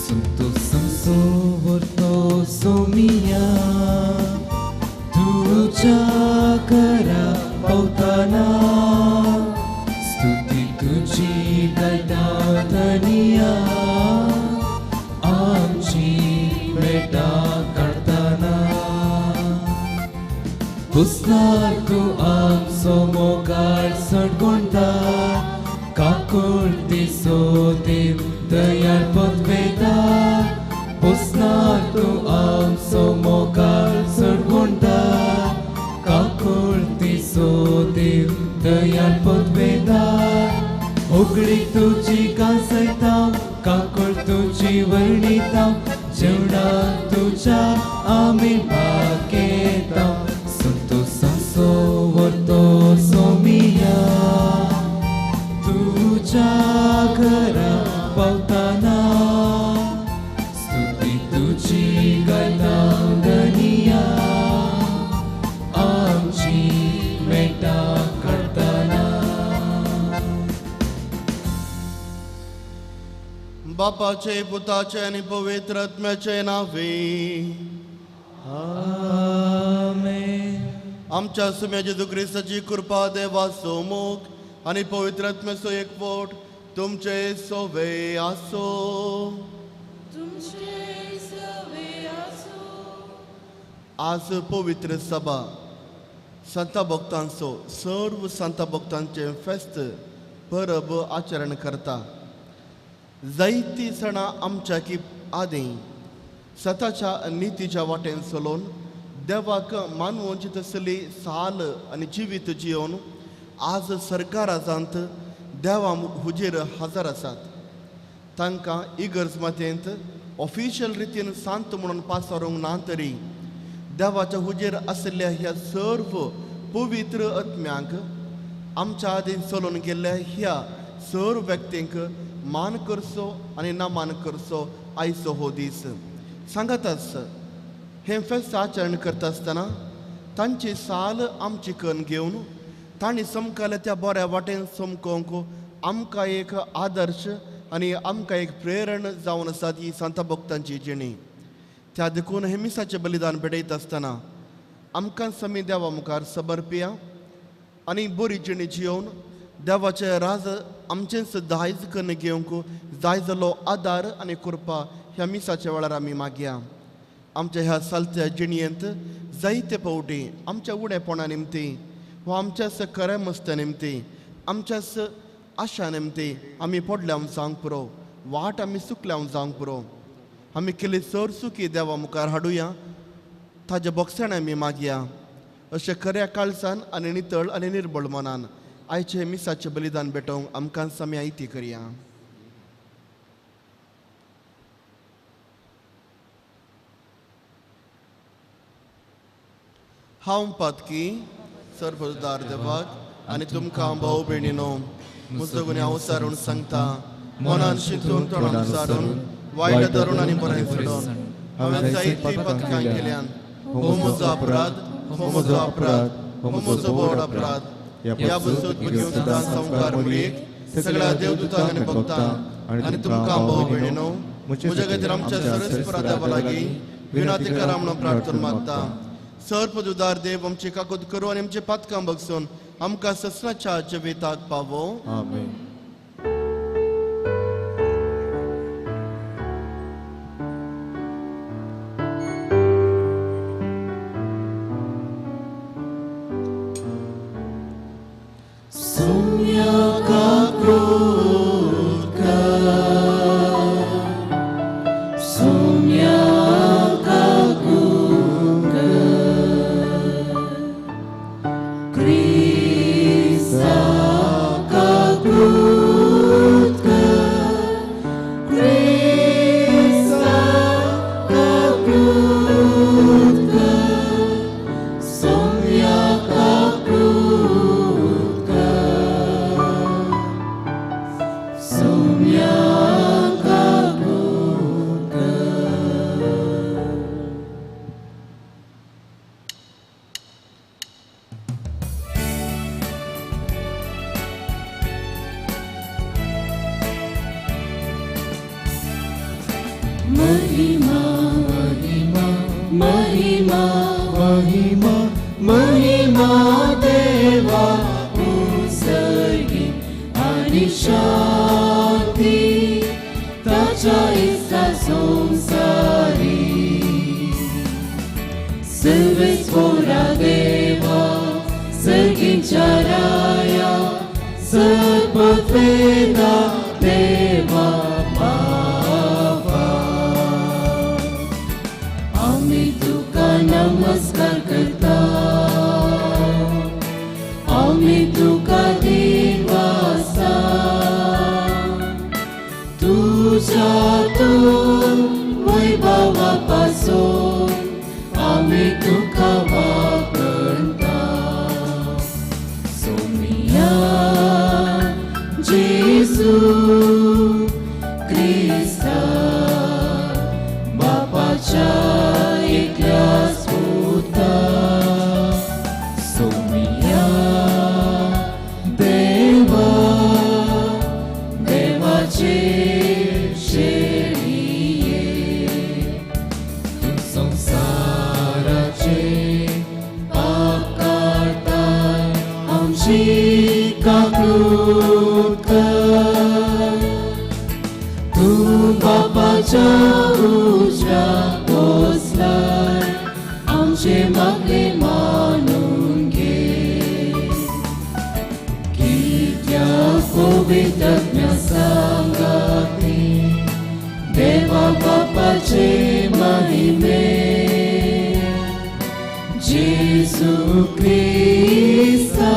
संतोष व्हरतो सोमिया तुज्या घरा पावतना स्तुती तुजी गायता धनिया आमची भेटां काडटना पुसनार तूं आमचो मोगाळ सडगुणटा काकुळटी सोदीव दयाळ पदवेदार पुसनार तूं आमचो मोगाळ सडगुणटा काकुळटी सोदीव दयाळ पदवेदार उगडी तुजी गाजयता काकूळ तुजी वर्णिता जेवणा तुज्या आमी भागयता संतोषाचो व्हरतो सोमिया तुज्या घरा पावतना स्तुती तुजी गायता धनिया आमची मेटां काडटना. बापाचे पुताचे आनी पवित्र आत्म्याचे नावे आमेन. आमच्या सुम्या जेजू क्रिस्ताची कृपा देवाचो मोग आनी पवित्र आत्म्याचो एकवट तुमचे सोवे आसो. आज पवित्र सभा संता भक्तांचो सर्व संता भक्तांचें फेस्त परब आचरण करता. जायतीं सणां आमच्या की आदीं सताच्या नितीच्या वाटेन चलोवन देवाक मानवची तसली साल आनी जिवीत जियोवन आज सरकाराजांत देवा हुजीर हजर आसात. तांकां इगर्ज मातयेंत ऑफिशियल रितीन सांत म्हणून पासारूंक ना तरी देवाच्या हुजीर आशिल्ल्या ह्या सर्व पवित्र आत्म्यांक आमच्या आदीं चलोवन गेल्ल्या ह्या सर्व व्यक्तींक मान करचो आनी नमान करचो आयचो हो दीस. सांगताच हें फेस्त आचरण करता आसतना तांची साल आमची कन्न घेवन तांणी समकाल्या त्या बऱ्या वाटेन समकोवंक आमकां एक आदर्श आनी आमकां एक प्रेरण जावन आसा ही संता भक्तांची जिणी. त्या देखून हें मिसाचें बलिदान भेटयता आसतना आमकां समी देवा मुखार समर्पिया आनी बरी जिणी जियोवन देवाचें राज आमचेंच दायज कन्न घेवंक जाय जाल्लो आदार आनी कृपा ह्या मिसाच्या वेळार आमी मागया. आमच्या ह्या सालत्या जिणयेंत जायते फावटी आमच्या उणेपणा निमती वा आमच्याच खऱ्या मस्त्या निमती आमच्याच आशा निमती आमी पडल्या जावंक पुरो, वाट आमी चुकल्या जावंक पुरो. आमी केली चड चुकी देवा मुखार हाडुया, ताज्या बोगसाण आमी मागया. अशें खऱ्या काळजान आनी नितळ आनी निर्बळ मनान आयचें मिसाचें बलिदान भेटोवंक आमकां आमी आयती करया. हांव पातकी सर्वदार देवाक आनी तुमकां भाव भयणीनो म्हजो गुन्यांव सारून सांगता मनान शिंतून तोंडान सारून वायट धरून आनी बरें सोडून हांवें जायतीं पथकां केल्यान. हो म्हजो अपराध, हो म्हजो अपराध, हो म्हजो व्हड अपराध. ह्या बसून सदां संवकार मुरीक सगळ्या देवदूतांक आनी भक्तांक आनी तुमकां भाव भयणीनो म्हज्या खातीर आमच्या सरस्परा देवा लागीं विनंती करा म्हणून प्रार्थना मागता. सर्पदुदार देव आमची काकूत करूं आनी आमचे पातकां बगसून आमकां ससनाच्या जिविताक पावो. आमेन. Sonia Kakrutka. महिमा महिमा महिमा महिमा महिमा देवा उसर्गी आनी शांती ताच्या इस्ता संसारी सर्वेस्पोरा देवा सर्गींच्या राया सद्पथवेदा देवा बाबा आमी तुका नमस्कार करता आमी तुका दिवासा तुझ्या तूं वैभवा पासून आमी तुका वापरता सोमिया जेजू क्रिस्ता बापाच्या एकल्याच पुता सोमिया देवा देवाचे शेळये तूं संवसाराचे पाप काडताय आमची काकूत कर तूं बापाच्या उजव्या बसलाय आमचे मागणे मानून घे कित्याक पवित्र सांगाती देवा बापाचे महिमे जेजू क्रिस्ता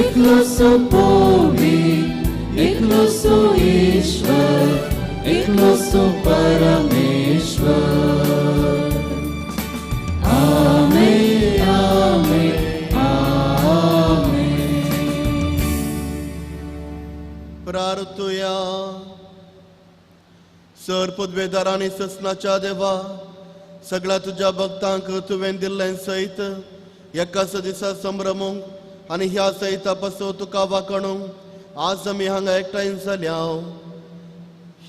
एकलो सो पवित्र एकलो सो ईश्वर एकलो सो परमेश्वर आमेन आमेन आमेन. प्रार्थुया. सर पदवेदार आनी ससनाच्या देवा सगळ्या तुज्या भक्तांक तुवें दिल्लें सयत एकाच दिसा संभ्रमूंक आनी ह्या सैता पासून तुका वाकणूंक आज आमी हांगा एकठांय जाल्या.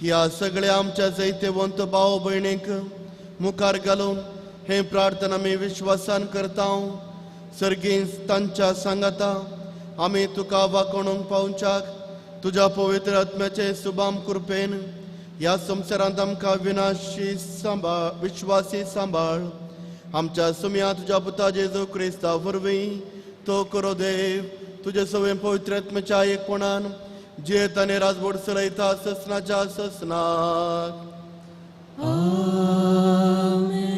ह्या सगळ्या आमच्या जैतेवंत भाव भयणींक मुखार घालून हे प्रार्थना आमी विश्वासान करता. सर्गीं तांच्या सांगाता आमी तुका वाकणूंक पावच्याक तुज्या पवित्र आत्म्याचे सुबाम कृपेन ह्या संवसारांत आमकां विनाशी सांबाळ विश्वासी सांबाळ. आमच्या सुम्या तुज्या पुता जेजू क्रिस्ता वरवीं तो करो देव तुजे सवय पवित्र आत्म्याच्या एकपणान जियेत आनी राजवट चलयता ससनाच्या ससनाक. आमेन.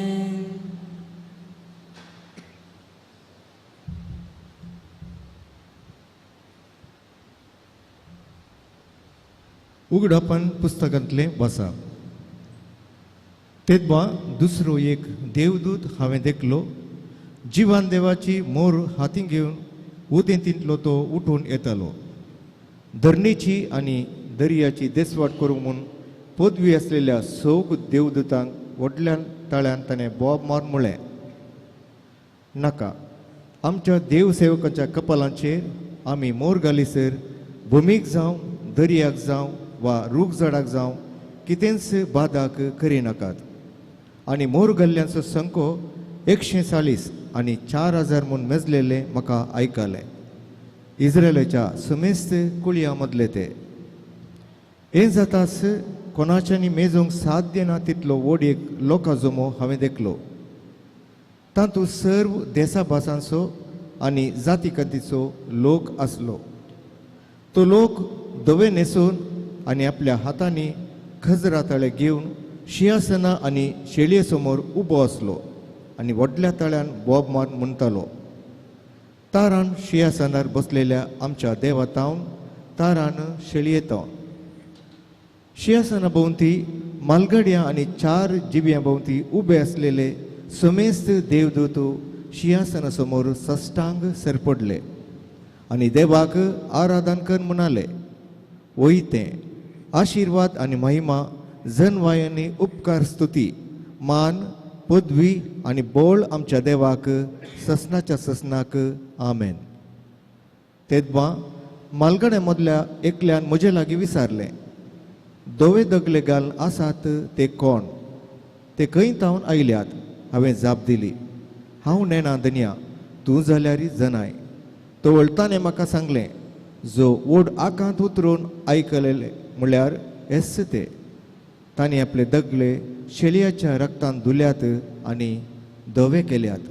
उगडापण पुस्तकांतलें वाचा. तेदवा दुसरो एक देवदूत हांवें देखलो जिवान देवाची मोर हातीं घेवन उदेंतींतलो तो उठून येतालो. धरणीची आनी दर्याची देसवाट करूंक म्हूण पदवी आसलेल्या सौग देवदूतांक व्हडल्यान ताळ्यान ताणें बोब मारून म्हळें, नाका आमच्या देवसेवकांच्या कपालांचेर आमी मोर घालीसर भुमीक जावं दर्याक जावं वा रूख झाडाक जावं कितेंच बादाक करिनाकात. आनी मोर घाल्ल्यांचो संको 140 आनी 4000 म्हूण मेजलेले म्हाका आयकलें. इस्रायलाच्या समेस्त कुळयां मदले ते. हें जाताच कोणाच्यांनी मेजूंक साध्य ना तितलो व्हड एक लोकां जमो हांवें देखलो. तातूंत सर्व देसा भासांचो आनी जाती कातीचो लोक आसलो. तो लोक धवे न्हेसून आनी आपल्या हातांनी खजरा ताळे घेवन शिंयासना आनी शेळये समोर उबो आसलो आनी व्हडल्या ताळ्यान बोब मारून म्हणटालो, तारान शिंयासनार बसलेल्या आमच्या देवा तावन तारान शेळये तावन. शिंयासना भोंवती मालगड्यां आनी 4 जिब्यां भोंवती उबे आसलेले समेस्त देवदूत शिंयासना समोर सष्टांग सरपडले आनी देवाक आराधन कर म्हणाले, वयतें आशिर्वाद आनी महिमा जनवायांनी उपकार स्तुती मान पदवी आनी बळ आमच्या देवाक ससनाच्या ससनाक. आमेन. तेदवा मालगड्या मदल्या एकल्यान म्हजे लागीं विचारलें, धवे दगले घालून आसात ते कोण, ते खंय तावन आयल्यात? हांवें जाप दिली, हांव नेणा धनया, तूं जाल्यार जनाय. तो वळताने म्हाका सांगलें, जो व्हड आकांत उतरून आयकलेले म्हणल्यार एस ते, तांणी आपले दगले शेलयाच्या रक्तान धुल्यात आनी धवे केल्यात.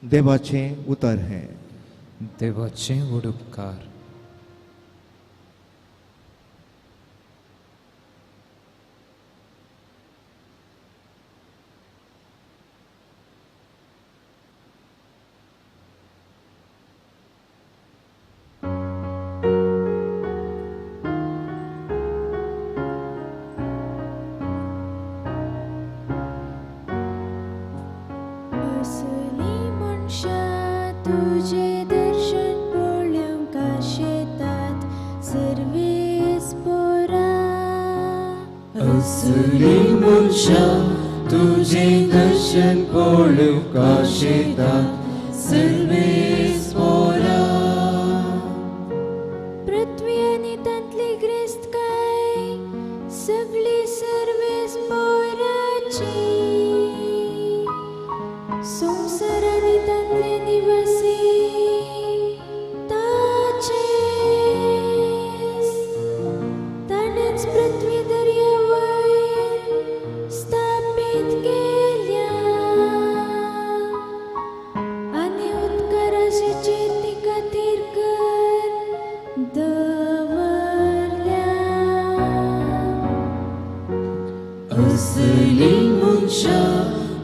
देवाचें उतर हें. देवाचें व्हड उपकार. तुझे दर्शन पळोवंक आशेतात सर्वेस पोरा. पृथ्वी आनी तांतली ग्रेस्तकाय सगळी सर्वेस पोराची, संवसार आनी तांतले निवासी ताचेच. ताणेंच पृथ्वी दर्या वयर स्थापीत केल्या आनी उदकाराशीचेर तिका थीर कर दवरल्या. असली मनशां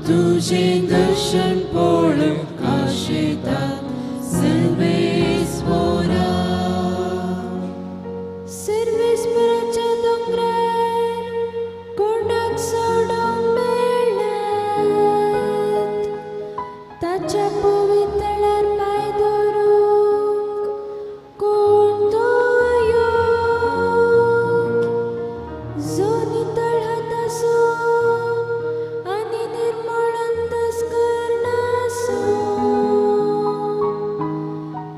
तुझें दर्शन पळोवंक आशेतात सर्वेस पोरा. सर्वेस्पराच्या दोंगरार कोणाक सोडोवंक मेळत, ताच्या पवित्रळार पांय दवरूंक कोण तो योग्य, जो नितळ हात आसूं आनी निर्मळ अंतस्कर्ण आसूं,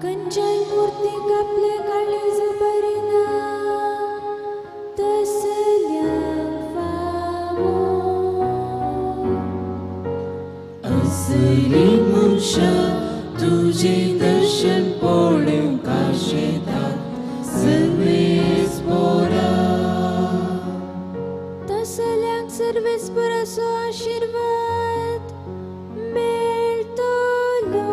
खंयच्याय मुर्तीक आपलें काळीज भरिना तसल्यांक फावो. असली मनशां तुझें दर्शन पळोवंक आशेतात सर्वेस पोरा. तसल्यांक सर्वेस्पराचो आशिर्वाद मेळटलो,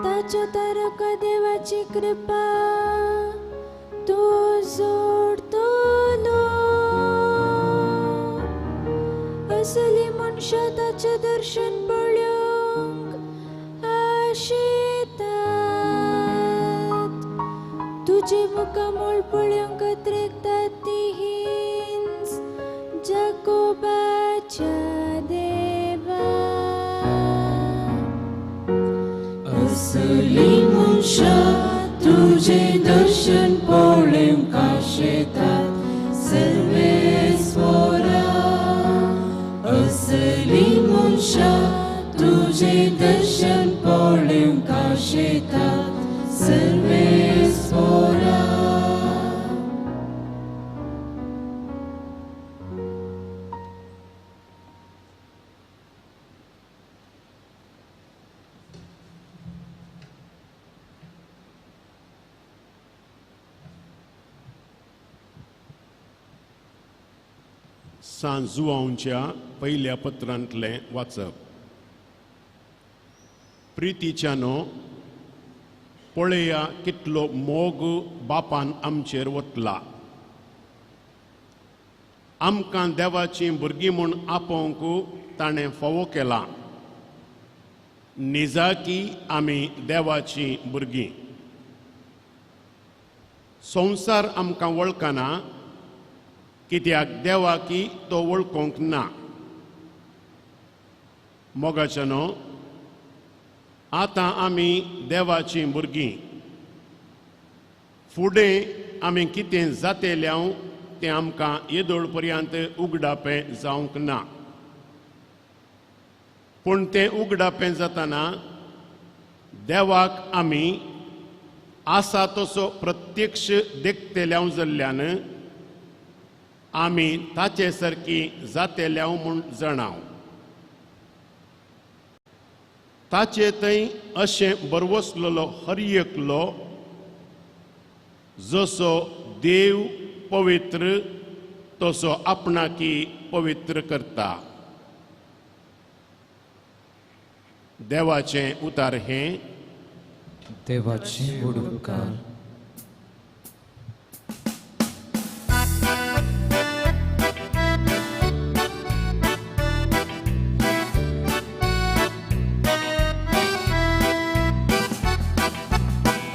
ताच्या तारका देवाची कृपा तो जोडटलो. असली मनशां ताचें दर्शन पळोवंक आशेतात, तुजें मुखामळ पळोवंक अत्रेकतात ती हिंस जाकोबाच्या देवा. असली मनशां तुझें दर्शन पळोवंक आशेतात सर्वेस पोरा. असली मनशां तुझें दर्शन पळोवंक आशेतात सर्वेस पोरा. सांत जुवांवच्या पयल्या पत्रांतलें वाचप. प्रितीच्यानो, पळया कितलो मोग बापान आमचेर वतला. आमकां देवाचीं भुरगीं म्हूण आपोवंक ताणें फावो केला. निजाकी आमी देवाचीं भुरगीं. संवसार आमकां वळखना, कित्याक देवाकी तो वळखूंक ना. मोगाच्यानो, आतां आमी देवाचीं भुरगीं. फुडें आमी कितें जातेल्याव तें आमकां येदोळ पर्यंत उगडापें जावंक ना. पूण तें उगडापें जातना देवाक आमी आसा तसो प्रत्यक्ष देखतेल्याव जाल्ल्यान आमी ताचे सारकी जातेल्याव म्हूण जाणाव. ताचे थंय अशें बरवसलेलो हर एकलो जसो देव पवित्र तसो आपणाकी पवित्र करता. देवाचें उतार हें. देवाचे उपकार.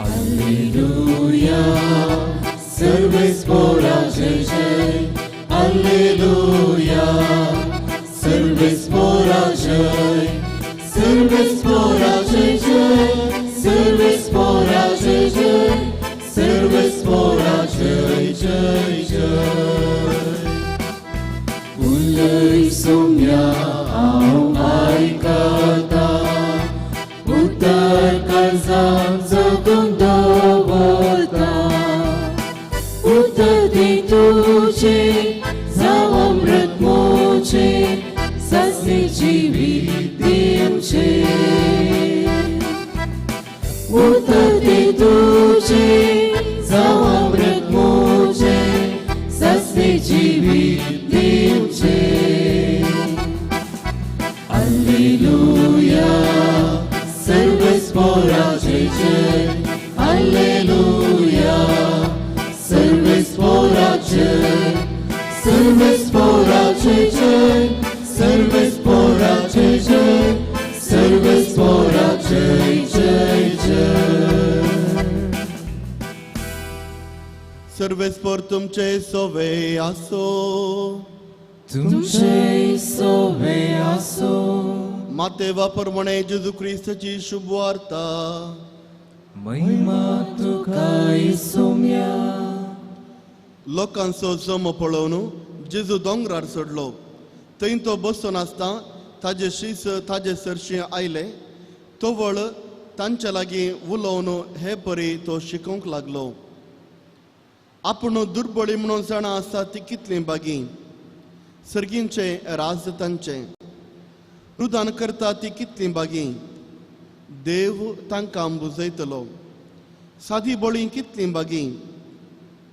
Alleluia, सर्वेस्पोरा जय जय. Alleluia, सर्वेस्पोरा जय. सर्वेस्पोरा जय जय. सर्वेस्पोरा जय जय. सर्वेस्पोरा जय जय जय. उलय सोम्या हांव आयकता, उतर काळजांत जगून दवरता. उतर ती तुजें जावं अमृत मोजें, सासणे जिवीत दिवचें. उतर ती तुजें जावं अमृत मोजें, सासणे जिवीत दिवचें. Alleluia, सर्वेस्पोरा जय जय. Alleluia, सर्वेस्पोरा जय. सर्वेस्पोरा जय जय. सर्वेस्पोरा जय जय. सर्वेस्पोरा जय जय जय. सर्वेस्पोर तुमचे सोवे आसो. तुमचे सोवे आसो. मातेवा प्रमाणे जेजू क्रिस्ताची शुभवार्ता. महिमा तुका सोम्या. लोकांचो जमो पळोवन जेजू दोंगरार चडलो. थंय तो बसून आसता ताजे शीस ताजे सरशी आयले. तवळ तांच्या लागीं उलोवन हे परी तो शिकोवंक लागलो. आपूण दुर्बळी म्हणून जाणा आसा ती कितलीं बागी, सर्गींचें राज तांचें. रुदान करता ती कितलीं बागी, देव तांकां बुजयतलो. सादी बळी कितलीं बागी,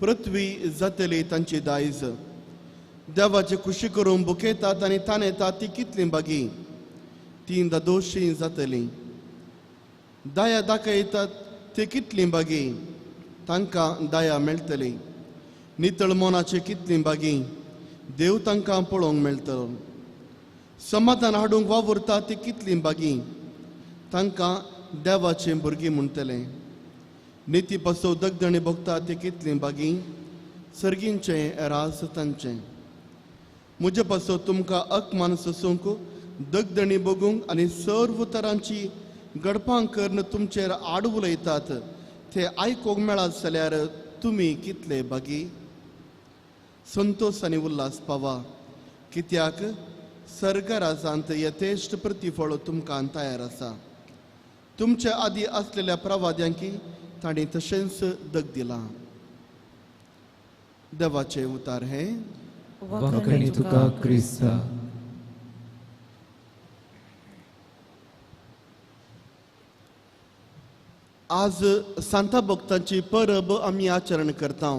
पृथ्वी जातली तांची दायज. देवाचे खुशी करून बुकयतात आनी ताणेतात ती कितलीं बागी, ती दादोशी जातली. दया दाखयतात ती कितलीं बागी, तांकां दया मेळटली. नितळ मनाचे कितलीं बागी, देव तांकां पळोवंक मेळटलो. समाधान हाडूंक वावुरता ती कितलीं बागी, तांकां देवाचे भुरगीं म्हणटले. निती पासो दगदणी भोगता ती कितलीं बागी, सर्गींचें राज तांचें. म्हजे पासो तुमकां अपमान सोसूंक, दगदणी भोगूंक आनी सर्व तरांची गडपां करून तुमचेर आड उलयतात ते आयकूंक मेळत जाल्यार तुमी कितले बागी. संतोश आनी उल्हास पावा, कित्याक सर्गराजांत यथेश्ट प्रतिफळ तुमकां तयार आसा. तुमचे आदी आसलेल्या प्रवाद्यांकी तांणी तशेंच दग दिलां. देवाचे उतार हे. वाकणी तुका क्रिस्ता. आज सांता भक्तांची परब आमी आचरण करता.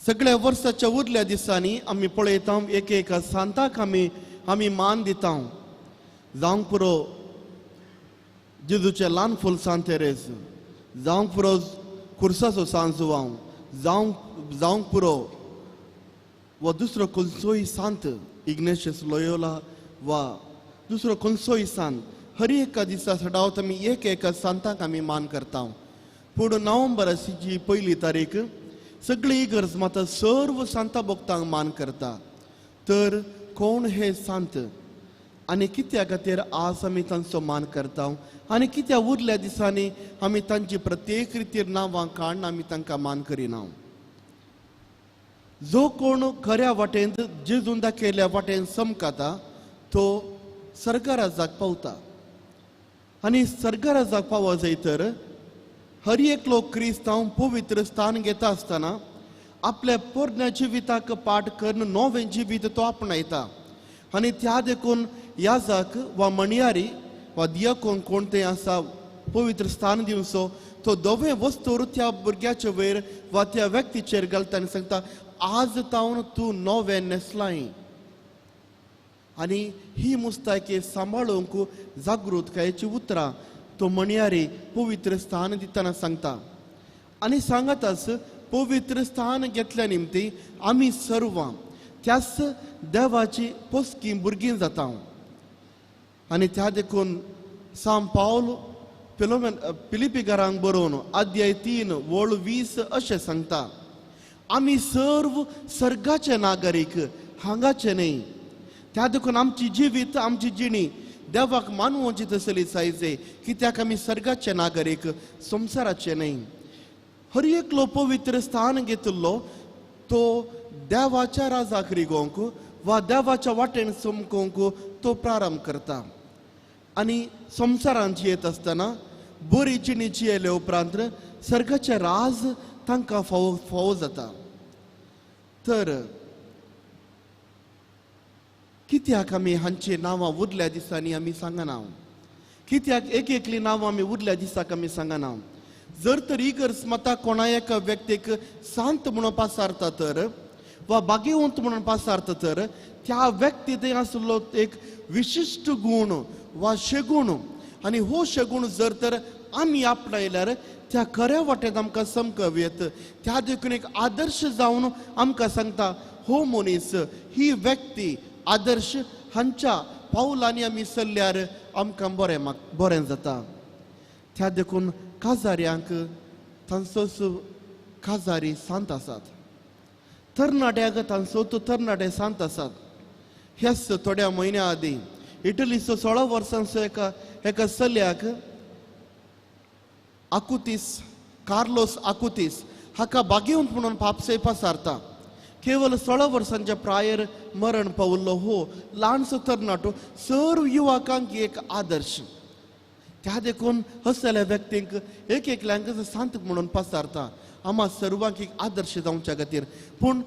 सगळ्या वर्साच्या उरल्या दिसांनी आमी पळयता एक एक सांताक आमी मान दिता. जावंक पुरो जेजूचें ल्हान फूल सांत तेरेज, जावंक पुरो खुर्साचो सांत जुवांव, जावंक पुरो वा दुसरो खंयचोय सांत इग्नेशियस लोयोला वा दुसरो खंयचोय सांत. हर एका दिसा सदांच आमी एक एका सांताक आमी मान करता. पूण नोव्हेंबराची जी पयली तारीख सगळी इगर्ज मात सर्व सांता भक्तांक मान करता. तर कोण हे सांत आनी कित्या खातीर आज आमी तांचो मान करता आनी कित्या उरल्या दिसांनी आमी तांची प्रत्येक रितीर नांवां काडून आमी तांकां मान करिना. जो कोण खऱ्या वाटेन जेजून दाखयल्ल्या वाटेन समकाता तो सरकाराजाक पावता. आनी सर्गराजाक पावो जाय तर हर एकलो क्रिस्तांव पवित्र स्थान घेता आसतना आपल्या पोरण्या जिविताक पाठ करून नवें जिवीत तो आपणायता. आनी त्या देखून याजक वा मणयारी वा दियकोन कोण तें आसा पवित्र स्थान दिवचो तो धवे वस्तूर त्या भुरग्याचे वयर वा त्या व्यक्तीचेर घालता आनी सांगता आज तावन तूं नवें न्हेसलाय. आनी ही मुस्तायकी सांबाळूंक जागृतकायेची उतरां तो मणयारी पवित्र स्थान दितना सांगता. आनी सांगताच पवित्र स्थान घेतल्या निमती आमी सर्वां त्याच देवाची पोसकी भुरगीं जाता. आनी त्या देखून सांत पावल फिलिपीकारांक बरोवन अध्याय 3 वळ 20 अशें सांगता, आमी सर्व सर्गाचे नागरीक, हांगाचे न्हय. त्या देखून आमची जिवीत आमची जिणी देवाक मानवची तसली जायचे, कित्याक आमी सर्गाचे नागरीक, संवसाराचे न्हय. हर एकलो पवित्र स्थान घेतिल्लो तो देवाच्या राजाक रिगोवंक वा देवाच्या वाटेन चमकोवंक तो प्रारंभ करता. आनी संवसारांत जियेत आसतना बरी जिणी जियेले उपरांत सर्गाचें राज तांकां फावो फावो जाता. तर कित्याक आमी हांची नांवां उरल्या दिसांनी आमी सांगना? कित्याक एक एकली नांवां आमी उरल्या दिसाक आमी सांगना? जर तर इगर्ज माता कोणा एका व्यक्तीक सांत म्हणून पासारता तर वा भाग्यवंत म्हणून पासारता तर त्या व्यक्ती थंय आशिल्लो एक विशिश्ट गूण वा शेगूण, आनी हो शेगूण जर तर आमी आपणायल्यार त्या खऱ्या वाटेंत आमकां समकवयत. त्या देखून एक आदर्श जावन आमकां सांगता हो मनीस ही व्यक्ती आदर्श हांच्या पावलांनी आमी चल्ल्यार आमकां बरें बरें जाता. त्या देखून काजाऱ्यांक तांचोच काजारी सांत आसात, तरणाट्यांक तांचो तो तरणाटे सांत आसात. ह्याच थोड्या म्हयन्या आदीं इटलीचो 16 वर्सांचो एका चल्याक आकुतीस, कार्लोस आकुतीस हाका भाग्यवंत म्हणून पापसे पासारता. केवल 16 वर्सांच्या प्रायर मरण पावल्लो हो ल्हानसो तरणाटो सर्व युवकांक एक आदर्श. त्या देखून हसल्या व्यक्तींक एक एकल्यांक सांत म्हणून पासारता, आमा सर्वांक एक आदर्श जावच्या खातीर. पूण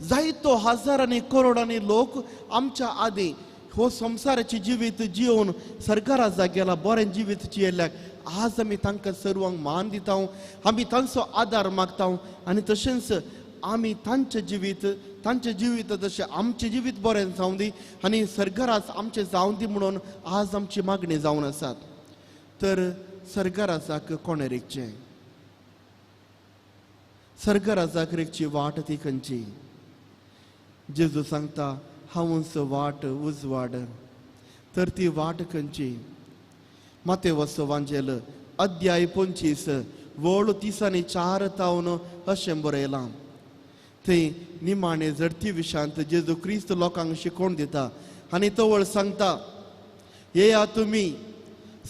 जायतो हजारांनी करोडांनी लोक आमच्या आदीं हो संवसाराचें जिवीत जियोवन सरकारा जाग्याला बरें जिवीत जियेल्ल्याक आज आमी तांकां सर्वांक मान दिता, आमी तांचो आदार मागता. आनी तशेंच आमी तांचें जिवीत तशें आमचें जिवीत बरें जावं दी आनी सरकाराच आमचें जावं दी म्हणून आज आमची मागणी जावन आसात. तर सरकाराचाक कोणें रिगचें? सरकाराचाक रिगची वाट ती खंयची? जेजू सांगता हांवूच वाट उजवाड. तर ती वाट खंयची? मातेवस वांजेल अध्याय 25 वळ 34 तावन अशें बरयलां. थंय निमाणे झडती विशांत जेजू क्रिस्त लोकांक शिकोवन दिता आनी तवळ सांगता, येया तुमी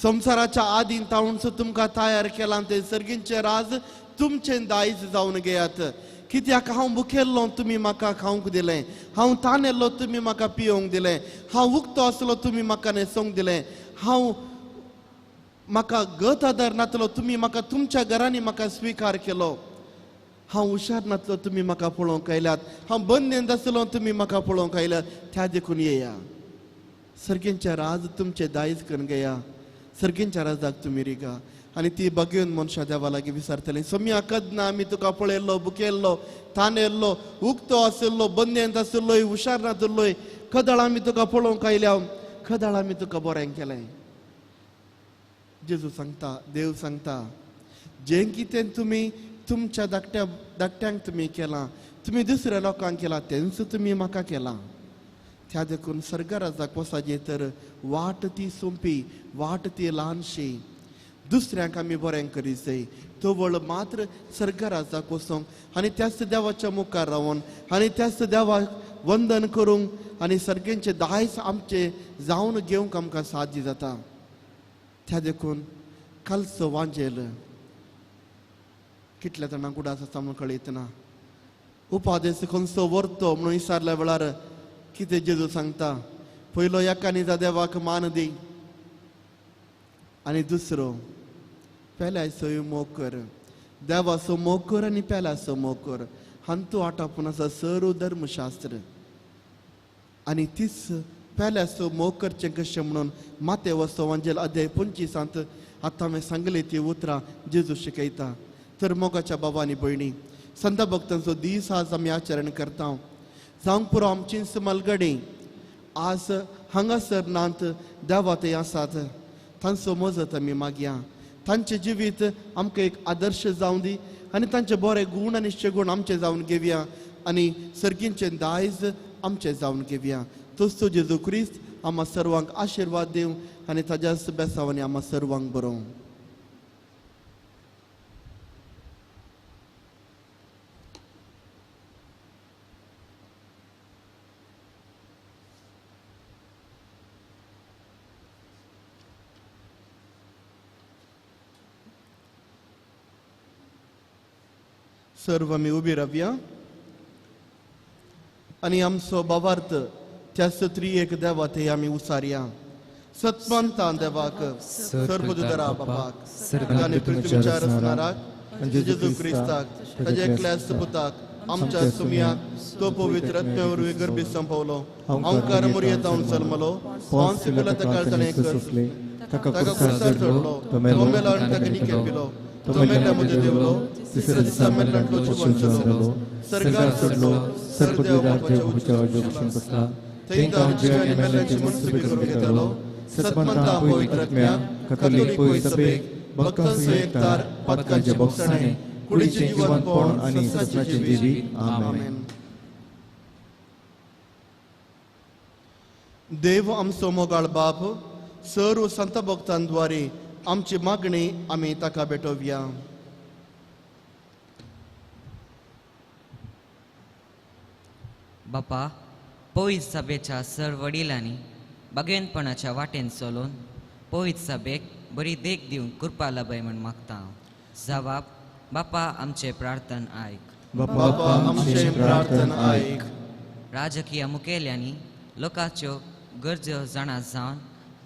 संवसाराच्या आदीन तावून तुमकां तयार केलां तें सर्गींचें राज तुमचें दायज जावन घेयात. कित्याक हांव भुकेल्लो तुमी म्हाका खावंक दिलें, हांव तानेल्लो तुमी म्हाका पियोवंक दिलें, हांव उक्तो आसलो तुमी म्हाका न्हेसोवंक दिलें, हांव म्हाका गत आदार नातलो तुमी म्हाका तुमच्या घरांनी म्हाका स्विकार केलो, हांव हुशार नातलो तुमी म्हाका पळोवंक आयल्यात, हांव बंदेंत आसलो तुमी म्हाका पळोवंक आयल्यात. त्या देखून येया सर्गेंचें राज तुमचें दायज करून घेया, सर्गेंच्या राजाक तुमी रिगा. आनी ती बगेवन मनशां देवा लागीं विचारतली, सोम्या कदना आमी तुका पळयल्लो, भुकेल्लो, तानेल्लो, उक्तो आशिल्लो, बंदेंत आशिल्लोय, हुशार नातिल्लोय, कदळ आमी तुका पळोवंक आयल्या, कदळ आमी तुका बरें केलें. जेजू सांगता, देव सांगता, जें कितें तुमी तुमच्या धाकट्यांक तुमी केलां, तुमी दुसऱ्या लोकांक केलां, तेंच तुमी म्हाका केलां. त्या देखून सर्गराजाक वचपाचें तर वाट ती सोंपी, वाट ती ल्हानशी, दुसऱ्यांक आमी बरें करीत जाय. तवळ मात्र सर्गराजाक वचोंक आनी त्याच देवाच्या मुखार रावन आनी त्याच देवाक वंदन करूंक आनी सर्गेंचें दायज आमचें जावन घेवंक आमकां साध्य जाता. त्या देखून कालचो वांजेल कितल्या जाणांक उडास आसा म्हणून कळयतना उपादेस खंयचो व्हरतो म्हणून विचारल्या वेळार कितें जेजू सांगता, पयलो एकानी देवाक मान दी आनी दुसरो पेल्याचोय मोग कर. देवाचो मोग कर आनी पेल्याचो मोग कर हांतू आटापून आसा सर्व धर्मशास्त्र. आनी तीच पेल्याचो मोग करचें कशें म्हणून मातेवचो वांजेल अध्याय 25 आतां हांवें सांगली ती उतरां जेजू शिकयता. तर मोगाच्या बाबा आनी भयणी, संत भक्तांचो दीस आज आमी आचरण करता. जावंक पुरो आमचीच मलगडी आज हांगासर नात देवा ते आसात, तांचो मजत आमी मागया. तांचें जिवीत आमकां एक आदर्श जावं दी आनी तांचे बरे गूण आनी शेगूण आमचे जावन घेवया आनी सर्गींचें दायज आमचें जावन घेवया. तोच तो जेजू क्रिस्त आम्हा सर्वांक आशिर्वाद दिवं आनी ताज्याच बेसावांनी आम्हा सर्वांक बरोवं. सर्व आमी उबी रावया आनी आमचो भावार्थ त्या सत्री एक देवा ते आमी उसारया. सत्मंता देवाक, सर्वदुदरा बापाक, आनी पृथ्वीच्या रचणाराक जेजू क्रिस्ताक, ताज्या एकल्या सुपुताक आमच्या सुमयाक, तो पवित्र आत्म्या वरवीं गर्भी संपवलो, अंकार मुरयेंत जावन जल्मलो, पोंस पिलाता काळजाणें ताका क्रुसार चडलो, तो मेलो आनी ताका निकेर पिलो, तो मेल्ल्या मदें देंवलो, तिसऱ्या दिसा मेल्ल्यांतलो जिवन जालो, सर्गार चडलो, सर्वदेव बापाच्या उजव्या कुशीन बसला, थंय तावन जिव्या आनी मेल्ल्यांची मनसुबी करून घेतलो. सत्मंता पवित्र आत्म्याक, कथोलीक पवित्र सभेक, भक्तांचो एकतार, पातकांचें बोगसाणें, कुडीचें जिवनपण आनी सस्नाचें जिवीत. आमेन. देव आमचो मोगाळ बाप, सर्व संत भक्तांद्वारे आमची मागणी आमी ताका भेटोवया. बापा, पवित्र सभेच्या सर वडिलांनी बागेनपणाच्या वाटेन चलोवन पवित्र सभेक बरी देख दिवन कृपा लाभय म्हण मागता हांव. जवाब, बापा आमचें प्रार्थन आयक. बापा आमचें प्रार्थन आयक. राजकीय मुखेल्यांनी लोकांच्यो गरजो जाणा जावन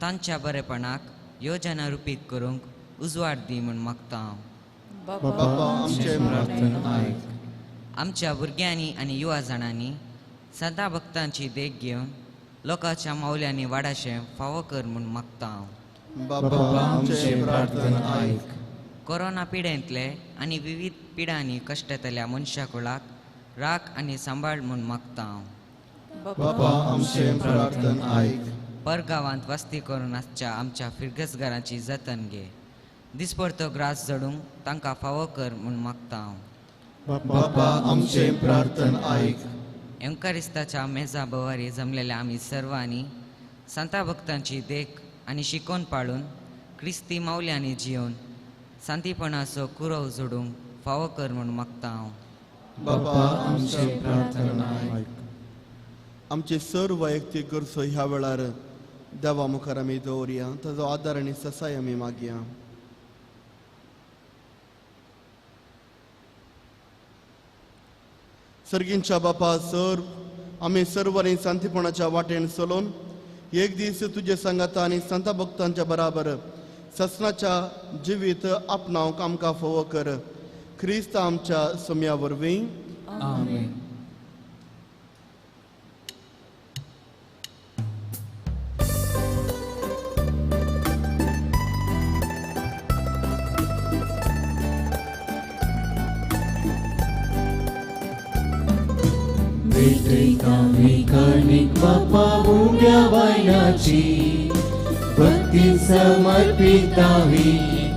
तांच्या बरेपणाक योजना रुपीत करूंक उजवाड दी म्हूण मागता हांव. बापा आमचें प्रार्थन आयक. आमच्या भुरग्यांनी आनी युवा जाणांनी सदां भक्तांची देख घेवन लोकांच्या मावल्यांनी वाडाशें फावो कर म्हूण मागता हांव. बापा आमचें प्रार्थन आयक. कोरोना पिडेंतले आनी विविध पिडांनी कश्टतल्या मनशा कुळाक राख आनी सांबाळ म्हूण मागता हांव. बापा आमचें प्रार्थन आयक. परगांवांत वस्ती करून आसच्या आमच्या फिरगजगारांची जतन घे, दिसपडतो ग्रास जडूंक तांकां फावो कर म्हूण मागता हांव. बापा आमचें प्रार्थन आयक. एंकारिस्ताच्या मेजा भोवारी जमलेल्या आमी सर्वांनी सांता भक्तांची देख आनी शिकोवन पाळून क्रिस्ती मावल्यांनी जियोवन शांतीपणाचो कुरव जोडूंक फावो कर म्हूण मागता हांव. बापा आमचें प्रार्थन आयक. आमचे सर्व वैयक्तीक गरजो ह्या वेळार देवा मुखार आमी दवरया, ताजो आदार आनी ससाय आमी मागया. सर्गींच्या बापा, सर आमी सर्वांनी शांतीपणाच्या वाटेन चलोवन एक दीस तुजे सांगाता आनी संता भक्तांच्या बराबर ससनाच्या जिवीत आपणावंक आमकां फावो कर. क्रिस्त आमच्या सोम्या वरवीं. आमेन. काणीक बापा उण्या वायनाची भक्ती समर्पितावी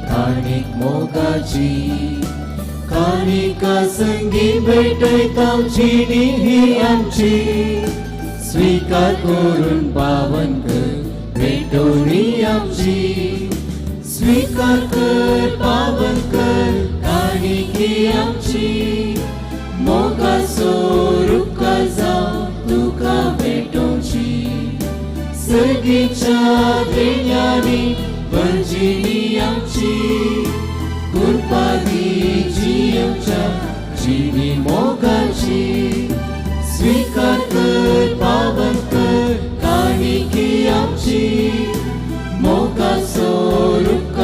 काणीक मोगाची काणिका संगी भेटयता जिणी ही आमची स्वीकार करून पावन कर भेटोणी आमची स्वीकार कर पावन कर काणीक ही आमची मोगाचो रुपकार जावं तुका भेटोवची सर्गीच्या देण्यांनी भरजिणी आमची कृपा दी जियेवच्या जिणी मोगाची स्वीकार कर पावन कर काणीक ही आमची मोगाचो रुपकार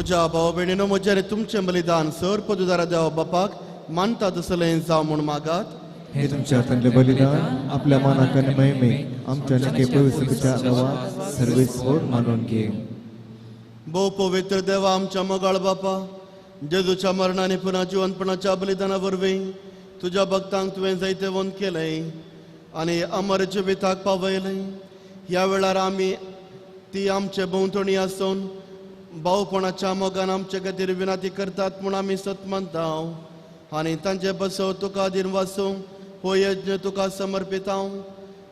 म्हज्या भाव भयणीनो, म्हजें आनी तुमचें बलिदान सर पदुदारा देवा बापाक मानता तसलें जावं म्हूण मागात. हे तुमच्या हातांतलें बलिदान आपल्या मानाक आनी महिमेक आमच्या निके पवित्रतेच्या नांवान सर्वेस्पर मानून घे. भोव पवित्र देवा आमच्या मोगाळ बापा, जेजूच्या मरणान आनी पुनः जिवनपणाच्या बलिदाना वरवीं तुज्या भक्तांक तुवें जैतवंत केलें आनी अमर जिविताक पावयलें. ह्या वेळार आमी ती आमचे भोंवतणी आसून भावपणाच्या मोगान आमचे खातीर विनंती करतात म्हूण आमी सत मानता आनी तांचे बसव तुका दिन वासूं हो यज्ञ तुका समर्पिता.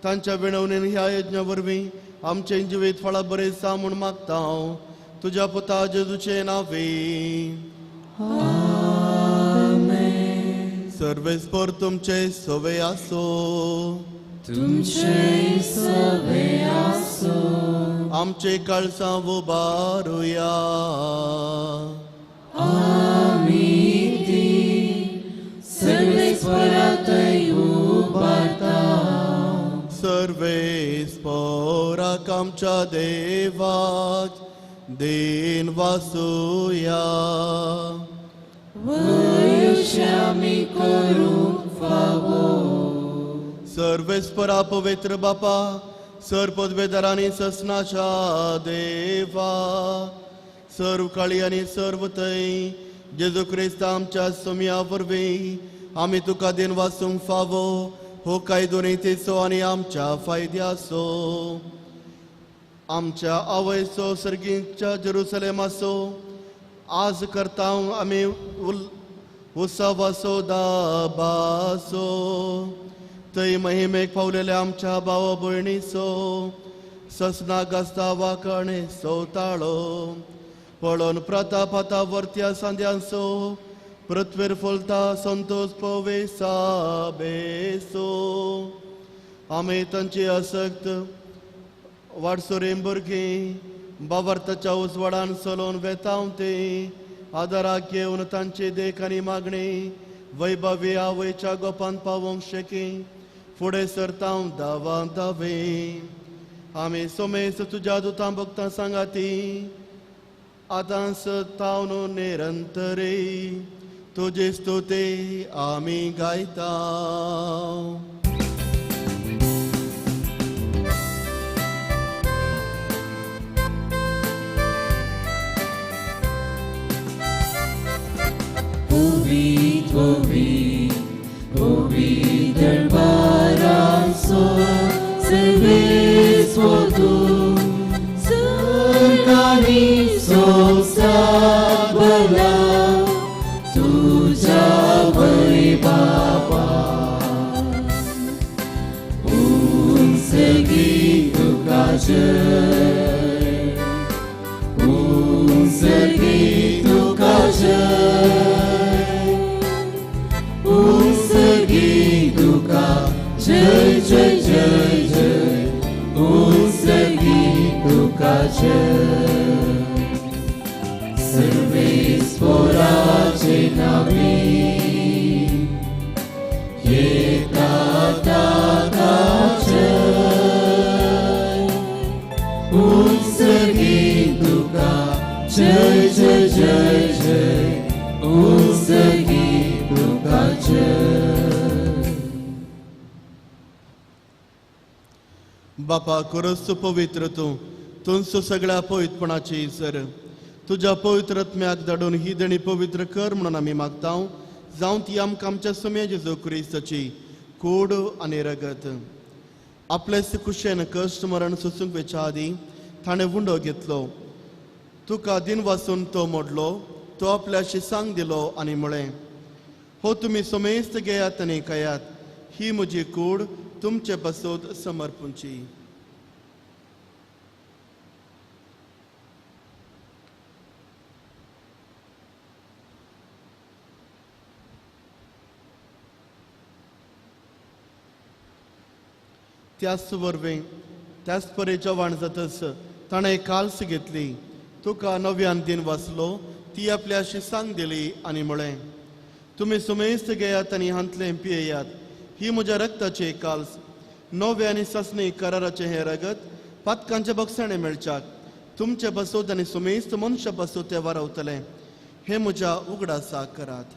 तांच्या विणवणीन ह्या यज्ञ वरवीं आमचें जिवीत फळां बरें जावं म्हूण मागता तुज्या पुता जेजूचे नांवे. सर्वेस्पर तुमचे सवे आसो. तुमचे सवे आसो. आमचे काळसां उबारुया. आमी ती सर्वेस्परातय उबारता. सर्वेस्पराक आमच्या देवाक then वासुया. वयुश्यामी करूंक फावो. सर्वेस्परा पवित्र बापा, सर पदवेदारांनी ससनाच्या देवा, सर्व काळी आनी सर्व थंय जेजू क्रिस्त आमच्या सोम्या वरवीं आमी तुका then वासूंक फावो हो कायदो नीतीचो आनी आमच्या फायद्याचो. आमच्या आवयचो सर्गीच्या जेरुसलेमाचो आज करता आमी उत्सवाचो दाबाचो. थंय महिमेक पावलेल्या आमच्या भाव भयणीचो ससना गाजता वाकणे सोताळो पळोवन प्रताप आतां वरत्या सांद्यांचो पृथ्वीर फुलता संतोष पवेसा बेसो. आमी तांची आसक्त वाडसुरी भुरगीं बावर्ताच्या उजवाडान चलोवन वेताव ते आदाराक घेवन तांची देख आनी मागणी वैभवी आवयच्या गोपान पावोवंक शकी फुडें सरताव दावा दावे. आमी सोमेस तुज्या दुतां भक्तां सांगाती आतां सतावन निरंतरे तुजी स्तुती आमी गायता. Ovi, ovi दरबाराचो सर्वेस्पर तूं सरकारी संवसारभरा तुज्या वैभवा उंचगी तुका जय, उंचगी तुका जय, जय जय जय जय उंचगी तुका जय. सर्वेस्पराचे नांवे येता ताका जय, उंचगी तुका जय जय जय जय उंचगी तुका जय. बापा खरोच पवित्र तूं, तुमचो सगळ्या पवित्रपणाची सर तुज्या पवित्र आत्म्याक धाडून ही देणी पवित्र कर म्हणून आमी मागता. जावं ती आमकां आमच्या सोम्या जेजू क्रिस्ताची कोड आनी रगत. आपलेच कुशेन कश्ट मरण सोसूंक वेच्या आदीं ताणें उंडो घेतलो, तुका दिन वासून तो मोडलो, तो आपल्या शिसांक दिलो आनी म्हळें, हो तुमी सोमेस्त घेयात आनी खायात, ही म्हजी कूड तुमचे पासत समर्पूंची. त्याच वरवीं त्याच परी जेवण जातच ताणें काल्स घेतली, तुका नव्यान दिन वाचलो, ती आपल्या शिसांक दिली आनी म्हळें, तुमी सुमेस्त घेयात आनी हांतलें पियेयात, ही म्हज्या रक्ताची काल्स, नव्या आनी सासणी कराराचें हें रगत पातकांचे बक्षाणें मेळच्याक तुमचे पासत आनी सुमेस्त मनशा पासत ते वारावतले. हे म्हज्या उगडासाक करात.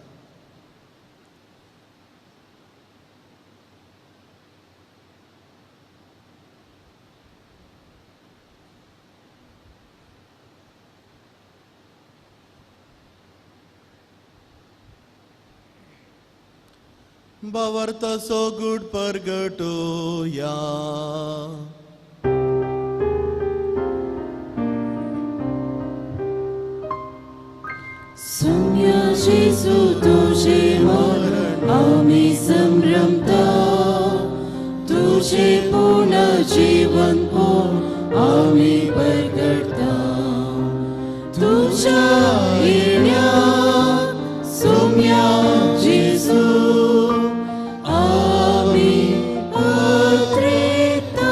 भावार्थाचो गूढ परगटोया. सोम्या जेजू तुझे मरण आमी संभ्रमता, तुझे पुनर्जीवन पोवन आमी परगटता. तुझ्या येण्या सोम्या जेजू आमी पत्रेता.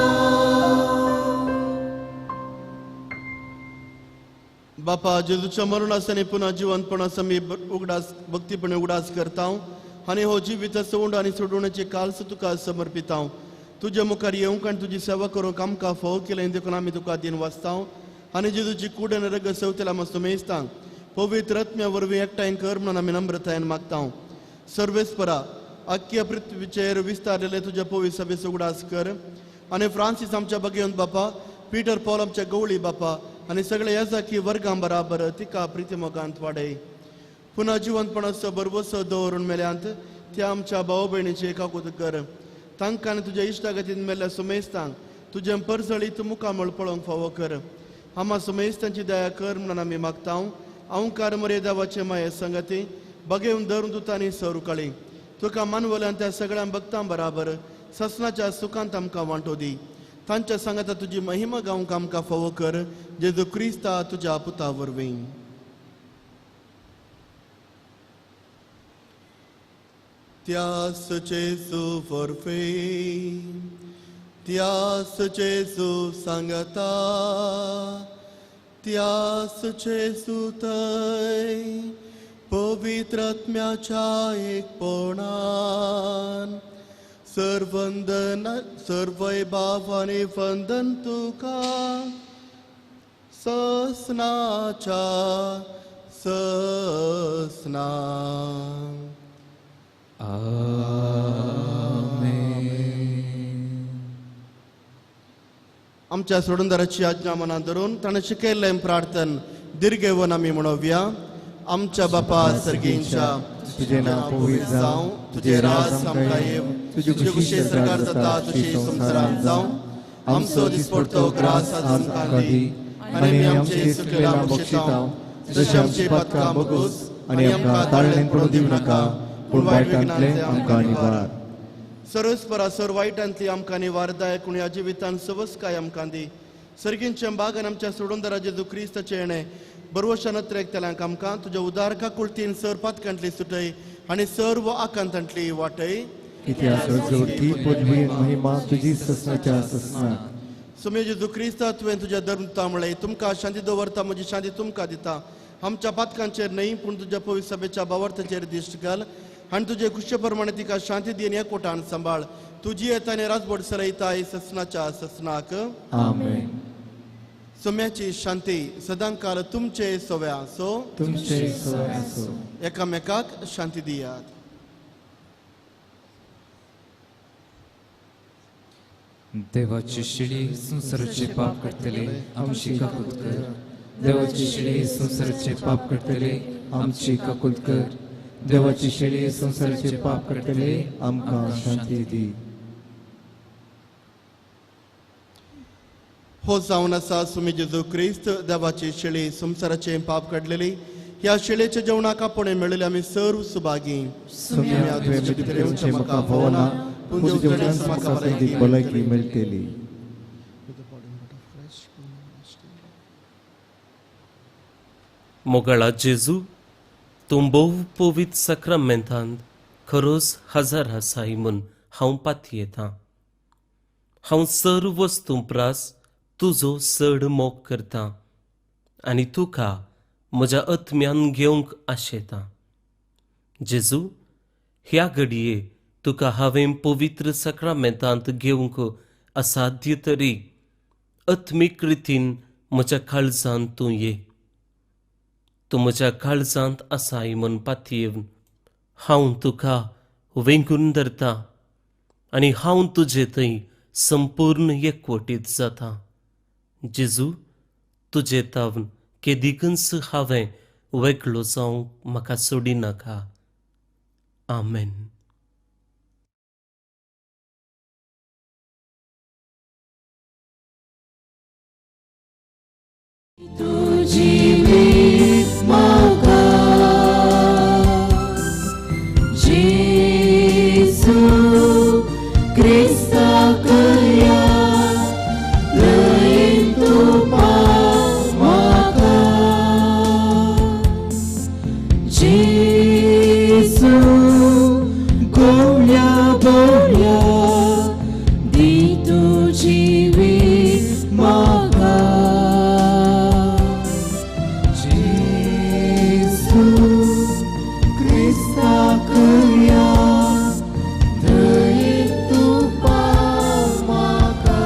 बापा जेजूच्या मरणास आनी पुन्हा जिवंतपणास आमी उगडास भक्तीपणे उगडास करता आनी हो जिविताचो उंड आनी सोडवण्याचे काल्स तुका समर्पिता. तुज्या मुखार येवंक आनी तुजी सेवा करूंक आमकां फावो केलें देखून आमी तुका दिन वाचता आनी जेजूची कूड आनी रगत सवतेला मस्त मेजता पवित्र आत्म्या वरवीं एकठांय कर म्हणून आमी नम्रतायेन मागता. सर्वेस्परा आख्या पृथ्वीचेर विस्तारलेले तुज्या पवित्र सभेचो उगडास कर आनी फ्रांसीस आमच्या बगेवन बापा, पीटर पॉल आमच्या गवळी बापा आनी सगळे याजाकी वर्गां बराबर तिका प्रितीमोगांत वाडय. पुन्हा जिवंतपणाचो भरवसो दवरून मेल्यांत त्या आमच्या भाव भयणीचे काकूत कर. तांकां आनी तुज्या इश्टागतीन मेल्ल्या सुमेस्तांक तुजें परजळीत मुखामळ पळोवंक फावो कर. आमा सुमेस्तांची दया कर म्हणून आमी मागता. अंकार मरे देवाचे माये संगती बगेवन धरून दुतांनी सरुकाळी तुका मानवल्यान त्या सगळ्या भक्तां बराबर ससनाच्या सुखांत आमकां वांटो दी. तांच्या सांगाता तुजी महिमा गावंक आमकां फावो कर. जेजू क्रिस्ता तुज्या पुता वरवीं. त्यास जेजू वरवीं, त्यास जेजू सांगता, त्यास जेजू थंय पवित्र आत्म्याच्या एकपणान सर्वंदन सर्वय भाव आनी वंदन तुका ससनाच्या ससना. आमच्या सोडूनदाराची आज्ञा मनात धरून ताणें शिकयल्लें प्रार्थन दीर्घेवन आमी म्हणोवया. आमच्या बापा सर्गींच्या, तुझे नाव पवित्र जावं, तुझे राज आमकां येवं, तुजी खुशी सरकार जाता तशी संवसारांत जावं. आमचो दिसपडतो ग्रास आज आमकां दी आनी आमचे चुकलें बक्षितांव जशें आमची पातकां भोगोस आनी आमकां ताळणेन पडून दिवं नाका, पूण वायटांतलें आमकां निवार. सर्वेस्परा सर वायटांतली आमकां निवार दाय, पूण ह्या जिवितान सवसकाय आमकां दी. सर्गींच्या बागान आमच्या सोडूनदारा जेजू क्रिस्ताचें येणें बरवशान अत्रेकतल्यांक आमकां तुज्या उदार काकुळतीन सर पातकांतली सुटय आनी सर्व आकांतांतली वाटय. कित्याक पदवी महिमा तुजी ससनाच्या ससना. सुमे जेजू क्रिस्ता तुवें तुज्या धर्मता म्हळें, तुमकां शांती दवरता, म्हजी शांती तुमकां दिता. आमच्या पातकांचेर न्हय पूण तुज्या पवित्र सभेच्या भावार्थाचेर दिश्ट घाल आनी तुजे खुशे प्रमाणे तिका शांती दी आनी एकवटान सांबाळ. तुजी येता आनी राजबोड सरयताय ससनाच्या ससनाक. आमेन. सोम्याची शांती सदांकाल तुमचे सव्या आसो, तुमचे सव्या आसो. एकामेकाक शांती दियात. देवाची शिडी संवसाराचे पाप करतले आमची काकूत कर. देवाची शिडी संवसाराचे पाप करतले आमची काकूत कर. देवाची शेळी संवसाराचे पाप करतले आमकां शांती दी. हो जावन आसा सुमी जेजू क्रिस्त देवाची शेळी संवसाराचे पाप काडलेली. ह्या शेळेच्या जेवणाक आपोवणें मेळिल्ले आमी सर्व सुभागी. सुम्या तुवें भितर येवचें म्हाका फावना, पूण तुज्या म्हाका भलायकी मेळटली. मोगाळा जेजू, तूं भोव पवित्र साक्रामेंतांत खरोच हजार आसाय म्हूण हांव पातयेतां. हांव सर्व वस्तूं प्रास तुजो चड मोग करतां आनी तुका म्हज्या आत्म्यान घेवंक आशेतां. जेजू, ह्या घडये तुका हांवें पवित्र साक्रामेंतांत घेवंक असाध्य तरी आत्मीक रितीन म्हज्या काळजांत तूं ये. तूं म्हज्या काळजांत आसाय म्हूण पातयेवन हांव तुका वेंगून धरता आनी हांव तुजे थंय संपूर्ण एकवटीत जाता. जेजू, तुजे तावन केदिकूच हांवें वेगळो जावंक म्हाका सोडिनाका. आमेन. तुजी वीज म्हाका जेजू क्रिस्ताक या दयेन तूं पाव म्हाका जेजू गोवल्या बोवल्या दी तुजी वीज म्हाका जेजू क्रिस्ताक या दयेन तूं पाव म्हाका.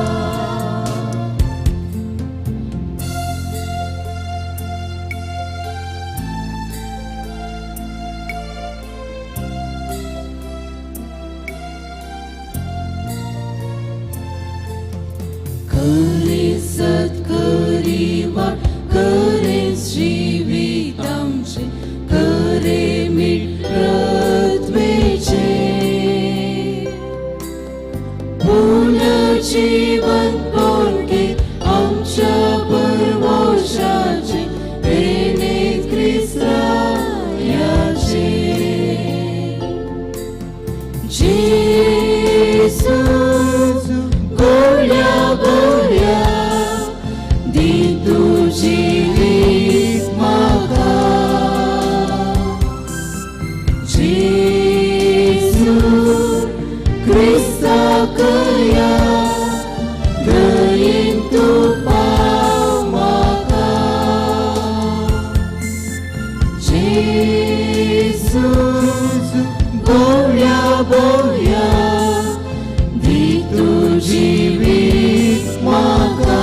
खरी सत खरी वाट खरेंच जिवीत आमचें खरें मीठ पृथ्वेचें पुनर्जीवन पोरकें आमच्या परवशाचें बेनेत क्रिस्तायाचें. जेजू गोड्या बोऱ्या दी तुजी वीज म्हाका जेजू क्रिस्ताक या दयेन तूं पाव म्हाका जेजू गोड्या बोऱ्या दी तुजी वीज म्हाका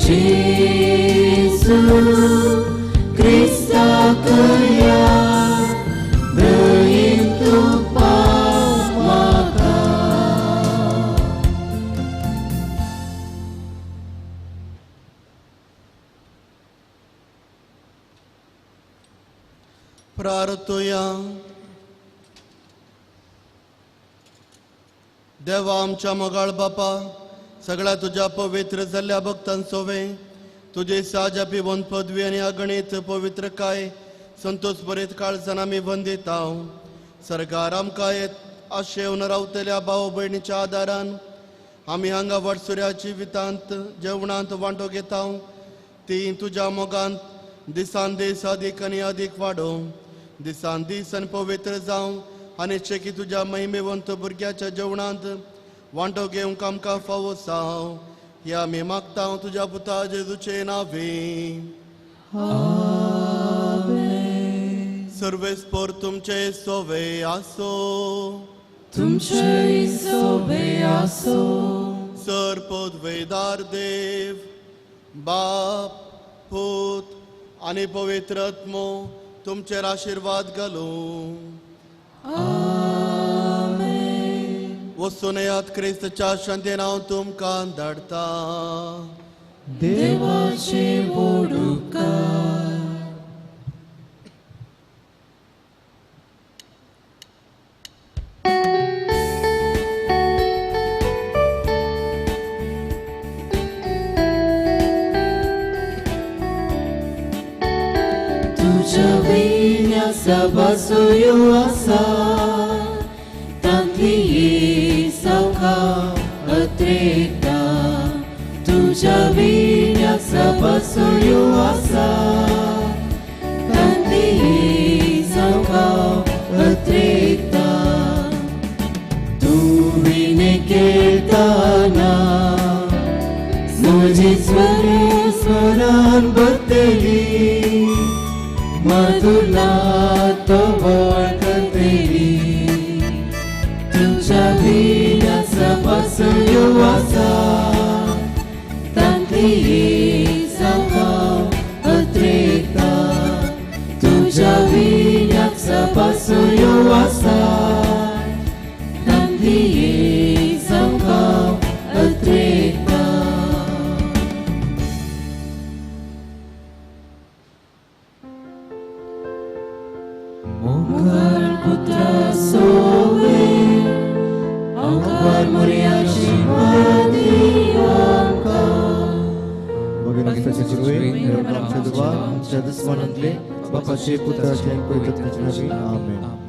जेजू क्रिस्ताक या दयेन तूं पाव म्हाका. प्रार्थुया. देवा आमच्या मोगाळ बापा, सगळ्या तुज्या पवित्र जाल्ल्या भक्तांसोवे तुजे साजा पिवन पदवी आनी अगणीत पवित्र काय संतोष बरेत काळजान आमी वंदिता. सरकार आमकां आशेवन रावतल्या भाव भयणीच्या आदारान आमी हांगा वर्सुऱ्या जिवितांत जेवणांत वांटो घेता ती तुज्या मोगांत दिसान दीस अदीक आनी अदीक वाडोवं, दिसान दीस आनी पवित्र जावं आनी चेकी तुज्या महिमेवंत भुरग्याच्या जेवणांत वांटो घेवंक आमकां फावो जावं. ह्या आमी मागता तुज्या पुता जेजूचे नांवे. सर्वेस्पोर तुमचे सोवे आसो. तुमचे सोवे आसो. सर पदवेदार देव बाप पूत आनी पवित्र आत्मो तुमचेर आशिर्वाद घालूं. वचून येयात क्रिस्ताच्या शांतीन हांव तुमकां धाडटा. देवाचे वोडुकार. तुज्या विण्या सभासयो आसा तांतली सावका अत्रेकता. तुज्या विण्या सभासयो आसा तांतली सावका अत्रेकता. तूं विणे केळताना म्हजी स्वर स्वरान भरतली मधुला तवळ करतली. तुज्या विण्या सभासयो आसा तांदये जावंक अत्रेकता तुज्या विण्याक सपासयो आसा तांदये जावंक अत्रेकता. मोगाळ पुत्रा सोवे आंकार मोरयाची मदीं आमकां. आमच्या दुस्मानांतले बापाचे पुत्राचे पवित्र नांवान आमेन.